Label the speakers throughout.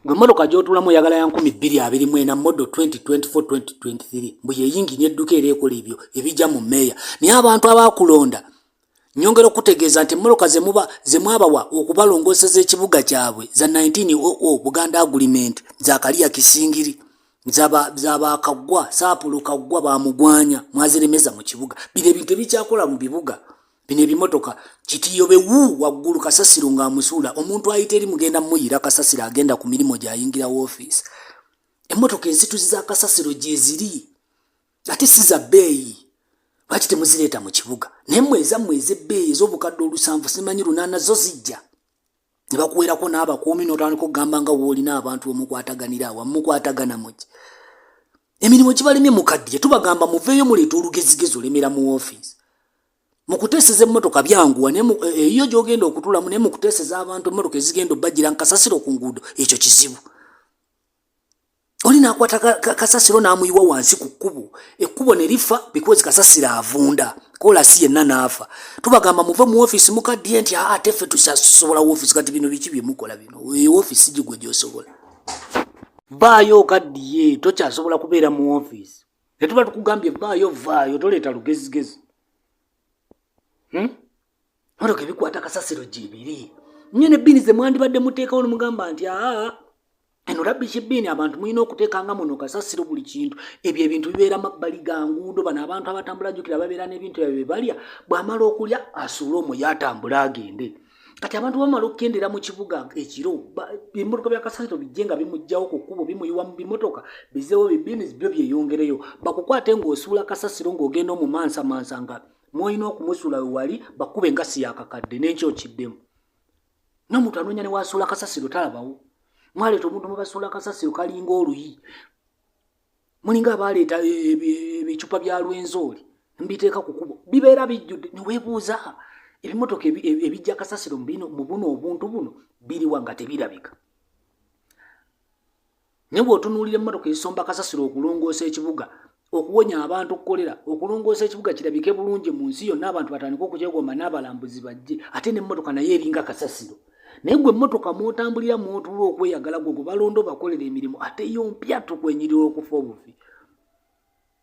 Speaker 1: Gwe emmotoka gy'otuulamu oyagala ya 2024, model 2024, 2023, mbu yeyingini edduka era ekola ebyo ebijja mu mmeeya. Naye abantu abakulonda, nyongera okutegeeza nti emmotoka zemuba zemwabawa okubalongooseza ekibuga kyabwe za 1900 Buganda Agreement, zakaliya Kisingiri, zabakaggwa Saapulu Kaggwa bamugwanya, mwaziremeza mu kibuga. Bino ebintu ebikyakola mu bibuga bino, ebimotoka kitiyo bewu waggulu, kasasiro ng'amusuula. Omuntu ayita eri mugenda muyira kasasiro, agenda ku mirimu gyayingira woofiisi. Emmotoka ensituzi za kasasiro gyeziri, ate si za bbeeyi. Lwaki temuzireeta mu kibuga? Naye mmwe ezammwe ez'ebbeeyi ez'obukadde 7, simanyi 8, zo zijja ne bakuweerako n'abakuumi, n'otandika okugamba nga woolina abantu omukwataganira awamu. Mukwatagana muki? Emirimu gibalemye, mukaddiye. Tubagamba muveeyo, muleeta olugezigezi, olemera mu woofiisi. Mukuteeseza emmotoka byanguwa eyo gy'ogenda okutulamu, naye mukuteeseza abantu emmotoka ezigenda obbagira nkasasiro ku nguudo, ekyo kizibu. Oli nakwata kasasiro n'amuyiwa wansi ku kkubo, ekkubo ne lifa because kasasiro avunda kolasi yenna n'afa. Tubagamba muve mu ofiisi, mukaddiye nti ate ffe tusobola woofiisi. Kati bino biki byemukola bino? Ofiisi gigwe gy'osobola, vaayo okaddiye, tokyasobola kubeera mu ofiisi. Netuba tukugambye vaayo, vaayo, toleeta lugezigezi. Motoka ebikwata kasasiro gyebiri nnyo ne bin ze mwandibadde muteekawo, nemugamba nti aa, eno rubbish bin, abantu mulina okuteekanga muno kasasiro, buli kintu. Ebyo ebintu bibeera mabbali ga nguudo. Bano abantu abatambula, jjukira babeera n'ebintu byabwe bye balya, bw'amala okulya asuule omwo, atambule agende. Kati abantu bamala okukendera mu kibuga ekiro, ebimotoka bya kasasiro bijje nga bimuggyawo ku kkubo, bimuyiwa mu bimotoka, bizeewo bibini byo byeyongereyo. Bakukwate ng'osuula kasasiro ng'ogenda omumansamansa nga mwolina okumusuula we wali, bakube engasi yakakadde n'enkyo okiddemu. N'omuntu anoonya ne wasuula kasasiro talabawo. Mwaleeta omuntu mubasuula kasasiro kalinga oluyi, mulinga abaleeta ebicupa bya Lwenzooli mbiteeka ku kubo, bibeera bijjudde. Neweebuuza ebimotoka ebijja kasasiro mu buno obuntu buno biriwa nga tebirabika? Naye bw'otunuulira emmotoka ezisomba kasasiro okulongoosa ekibuga, okuwonya abantu okukolera okulongoosa ekibuga kirabike bulungi mu nsi yonna, abantu batandike okukyegomba n'abalambuzi bajje, ate n'emmotoka naye eringa kasasiro. Naye gwe emmotoka mw'otambulira, mw'otuula okweyagala, gwe gwe balonda obakolera emirimu, ate yo mpya, tukwenyirira okufa obufi.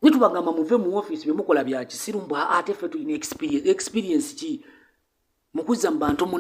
Speaker 1: Naye tubagamba muve mu ofiisi, bye mukola bya kisiru. Mbw ate ffe tulina experience. Experience ki mukuzza mu bantu?